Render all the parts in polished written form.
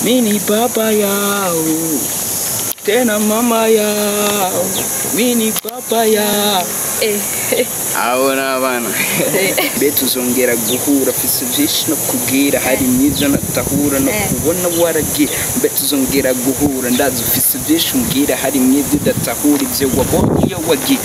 Mimi baba yao tena mama yao, mimi baba yao. Abo ni abana be tuzongera guhura, mfise vyinshi no kubwira, hari n'ivyo natahura no kubona waragiye. Mbe tuzongera guhura, ndazi ufise vyinshi umbwira, hari n'ivyo udatahura, ivyo wabonye iyo wagiye.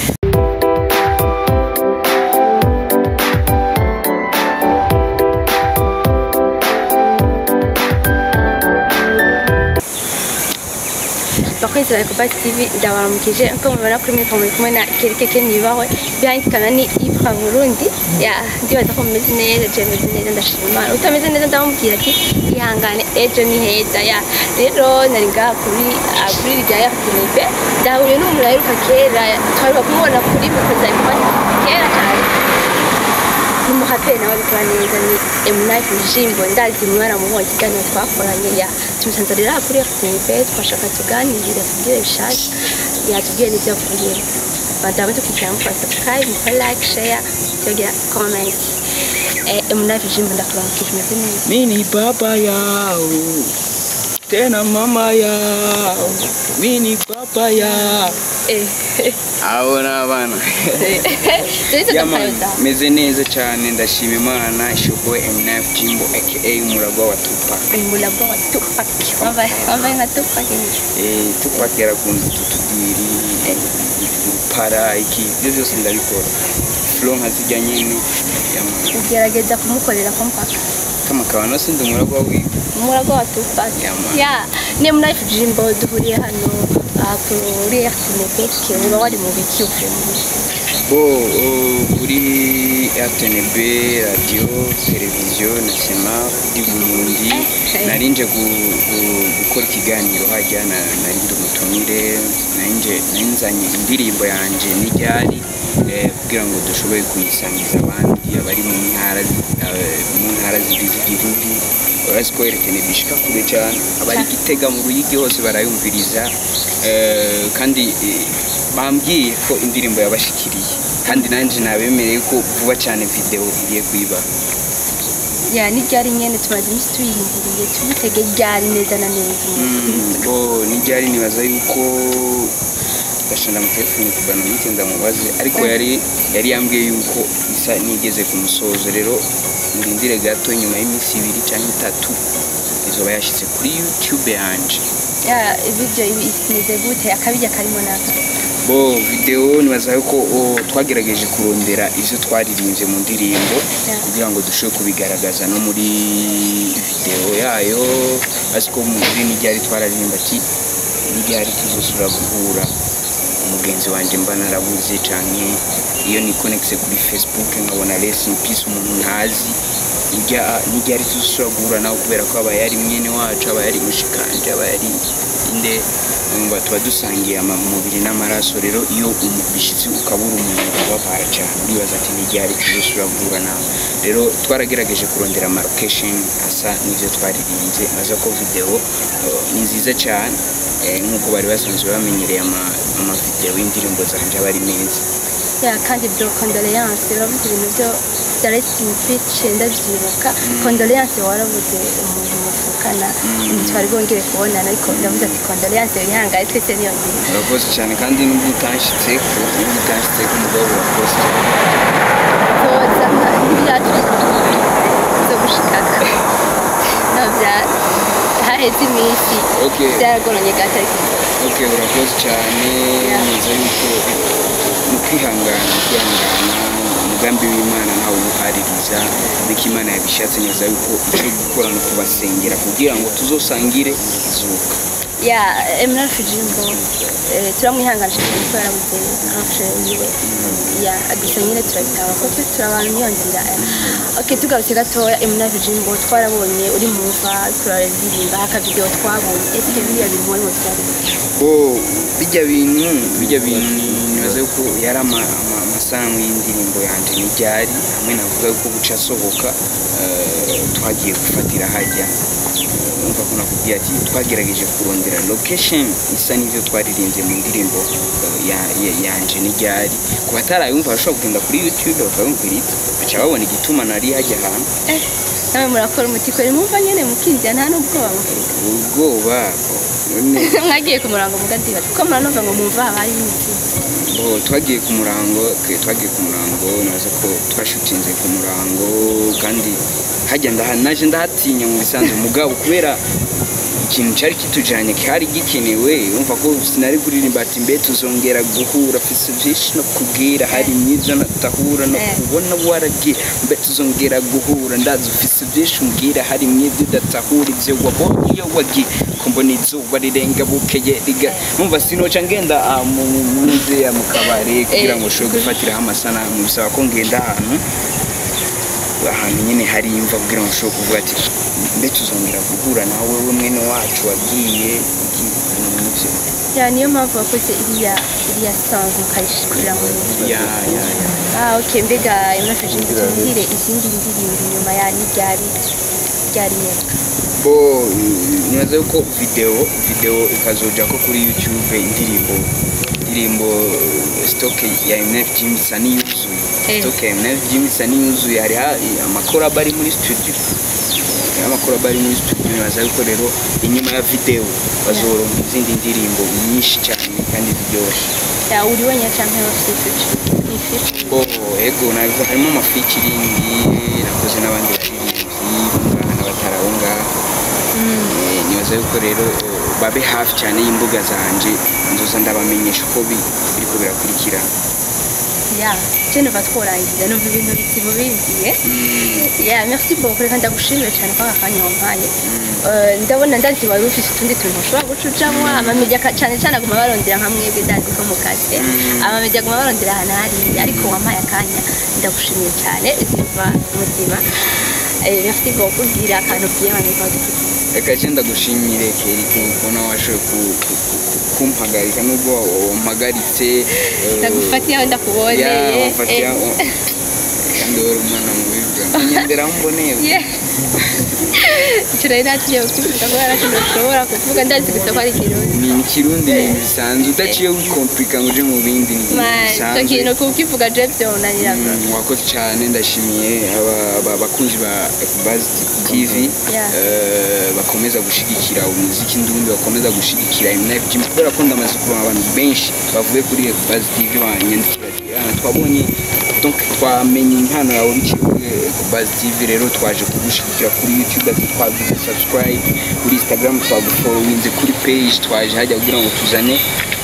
Bakunzi ba Ecobank TV, ndabaramukije. Nkuko mubibona kuri mwe, muri kumwe na Kerike Niyubahwe, behind camera ni Ibra Burundi. Ya, ndibaza ko mumeze neza, je meze neza, ndashima Imana. Utameze neza ndamubwira ati ihangane, ejo ni heza. Ya, rero nari ngaha kuri rya RTNB, ndahuriye n'umuntu aheruka kera, twaheruka kumubona kuri micro za Ecobank kera cyane. N'umuhaperi nawe abikora neza, ni M9 Jimbo, ndazi mwaramubonye ikiganiro twakoranye. Ya, tumusanze rero aha kuri RTNB, twashaka tuganirire, tubwire bishasha, yatubwiye n'ivyo avuyemo. Bandame tukicara, mukora subscribe, mukora like, share, tugira comment. M9 Jimbo, ndakuramukije, umeze neza? Mimi baba yao tena mama yao, mimi baba yao. Abo ni abana. Tuzi. Yeah, man, tugapayoza. Meze neza cyane, ndashima Imana. Ishoboye M9 Jimbo aka umuragwa wa Tupac. Umuragwa wa Tupac, wambaye nka Tupac. Tupac yarakunda utu tudiri, urupara, iki, ibyo byose ndabikora, flow nkazijya nyene. Yeah, man. Ugerageza kumukorera ko mpaka Kama kabano sindi umuragwa wiwe. Umuragwa wa Tupac. Yeah, man. Ya, ni M9 Jimbo, duhuriye hano kuri RTNB, uba wari mu biki, uvuye mu biki? Bo kuri RTNB, Radio Televiziyo National du Burundi, narinje gukora ikiganiro hajya, narindi umutumire, narinje narinzanye indirimbo yanje n'iryari, kugira ngo dushobore kuyisangiza abandi abari mu ntara zigize igihugu. Urazi ko RTNB ishika kure cyane, abari Gitega, mu Ruyigi hose barayumviriza, kandi bambwiye ko indirimbo yabashikiriye, kandi nanjye nabemereye ko vuba cyane video igiye kuyiba. Ya, ni ryari nyene? Tumaze iminsi tuyirindiriye, tubitege ryari neza na neza? Bo n'iryari, nibaza yuko gashanda mu telefone kugana mite ndamubaze, ariko yari yambwiye yuko isa nigeze ku musozo. Rero murindire gato, nyuma y'iminsi 2 cyangwa 3 izoba yashitse kuri YouTube yanje. Ya, video imeze gute? Akabijya karimo naka? Bo video nibaza yuko twagerageje kurondera ivyo twaririmbye mu ndirimbo kugira ngo dushobore kubigaragaza no muri video yayo. Ariko muri n'iryari twararirimba ati n'iryari tuzosubira guhura, umugenzi wanje mba narabuze, canke iyo ni connecté kuri Facebook nkabona rest in peace umuntu ntazi, ujya n'iryari tuzosubira guhura nawe, kubera ko aba yari mwene wacu, aba yari mushikanje, aba yari inde, umva tuba dusangiye umubiri n'amaraso. Rero iyo bishitse ukabura umuntu ubabara cyane, uribaza ati n'iryari tuzosubira guhura nawe. Rero twaragerageje kurondera ama location asa n'ivyo twaririmbye, maze ko video ni nziza cyane, nk'uko bari basanzwe bamenyereye ama video y'indirimbo zanje aba ari meza. Ya, kandi bro, condoléance. Uravuze ibintu byo bya rest in peace, ciye ndavyibuka. Condoléance, warabuze umuntu muvukana, ntitwari bwongere kubonana, ariko ndavuze ati condoléance, wihangane, twese niyo nzira. Urakoze cyane, kandi nubwo utanshitseko umugabo, urakoze cyane. Toza ntibyacu zo gushikaka no bya haheze iminsi. Byaragoranye gato, ariko Okay, urakoze cyane. Neza yuko mu kwihangana, umugambi w'Imana ntawe uwuhaririza, niko Imana yabishatse. Neza yuko icyo gukora no kubasengera kugira ngo tuzosangire izuka. Ya, Eminal Jimbo, turamwihanganisha cyane ko yarabuze grand wiwe. Ya, gusa nyine turabitaba ko twese turi abantu, niyo nzira. Okay, tugarutse gatoya, Eminal Jimbo, twarabonye uri mu mva turaririmba aka video twabonye. Ese biriya bintu wari mu byari? Bo bijya bintu nibaza yuko yari amasanamu y'indirimbo yanje n'iryari, hamwe navuga yuko buca asohoka, twagiye gufatira hajya. Umva ko nakubwiye ati twagerageje kurondera location isa n'ivyo twaririmbye mu ndirimbo yanje n'iryari. Ku batarayumva bashobora kugenda kuri YouTube bakayumviriza, baca babona igituma nari hajya ahantu. Namwe murakora umuti kweri, mwumva nyene mukinjira nta n'ubwoba mufite? Ubwoba none? Mwagiye ku murango mugadiba, kuko muranumva ngo mumva haba hariho imiti. Bo, twagiye ku murango, twagiye ku murango, naza ko twashutinze ku murango, kandi hajya ndaha naje ndahatinya mu bisanzwe, mugabo kubera ikintu cyari kitujanye cyari gikenewe, umva ko sinari kuririmba ati mbe tuzongera guhura, fise byinshi no kubwira, hari myiza natahura no kubona waragiye, mbe tuzongera guhura, ndazi ufise byinshi umbwira, hari myiza udatahura ibyo wabonye iyo wagiye, ko mbona izuba rirenga bukeye riga, umva sinoca ngenda mu nzeya mu kabare kugira ngo ushobore gufatiraho amasanamu, bisaba ko ngenda ahantu nyine hari imva kugira ngo ushobore kuvuga ati mbe tuzongera guhura nawe, wewe mwene wacu wagiye ibintu nk'ibyo. Ya, niyo mpamvu wakoze iriya song mukayishikira mu Ya. Ah, okay. Mbega imafashe tubwire izindi ndirimbo inyuma ya n'iryari ryari nyene? Bo, nibaza yuko video ikazoja ko kuri YouTube, indirimbo stock ya MF Jim isa n'iyuzuye. Stock ya MF Jim isa n'iyuzuye, hari amakorabo ari muri studio. Hariho amakorabo ari muri studio, nibaza yuko rero inyuma ya video bazoronka izindi ndirimbo nyinshi cyane kandi ziryoshe. Ya, uri wenyine canke bafise feature, ni feature? Oh, ego, nabivuga harimo ama featuring nakoze n'abandi baririmbyi ngaha n'abataraho ngaha. Nibaza yuko rero babe hafi cyane y'imbuga zanje, nzoza ndabamenyesha uko biriko birakurikira. Ya, je numva tworangiza, numva ibintu bizimu bimbwiye. Ya, merci beaucoup, reka ndagushimire cyane kwa akanya wampaye. Ndabona ndazi wari ufise utundi tuntu ushobora guca ujamwo, amamedia cyane cyane aguma barondera nka mwebwe, ndazi ko mukaze amamedia aguma barondera ahantu hariya, ariko wampaye akanya, ndagushimiye cyane ziva mutima. Merci beaucoup, gira akantu ubwiye abantu badukurikiye. Reka je ndagushimire Kerike kubona washoboye kumpagarika nubwo wampagaritse. Ndagufatiye aho ndakuboneye. Ya, wamfatiye aho, kandi wari umwana mubi bwa ngendera aho mboneye. Yeah. Icyo nari natinye kukivuga kubera ko ntashobora kuvuga, ndazi gusa ko ari Ikirundi. Ni Ikirundi, ni ibintu bisanzwe, udaciye wikomplika ngo uje mu bindi, ni ibintu Man, icyo bisanzwe. kintu kukivuga je vyonanira. Wakoze cyane, ndashimiye abakunzi ba Buzz TV, bakomeza gushigikira umuziki ndundi, bakomeza gushigikira MNF Gym, kubera ko ndamaze kubona abantu benshi bavuye kuri Buzz TV banyandikira ati: "Ah, twabonye, donc twamenye impano yawe biciye kuri Buzz TV, rero twaje kugushigikira kuri YouTube, ati twagize subscribe kuri Instagram, twagufollowinze kuri page, twaje hajya kugira ngo tuzane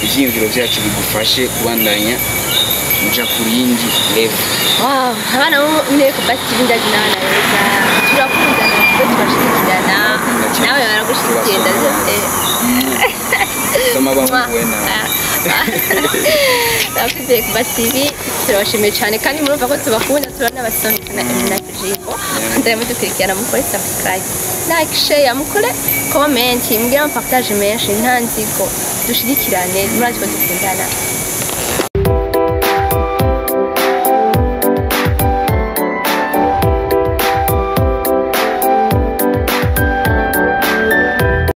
ivyiyumviro vyacu bigufashe kubandanya uja ku yindi level." Wow, abana bo muri Buzz TV ndazi n'abana beza, turakundana kuko turashigikirana. Cyane. Nawe baragushigikiye, ndazi. Sama abahungu we nawe. Abakozi ba TV turabashimiye cyane, kandi murumva ko tubakunda, turanabasonga na Emina Jibo. Ndari mudukurikirana, mukore subscribe, like, share, mukore comment, mugire ama partage menshi, nta nzigo, dushigikirane, murazi ko dukundana.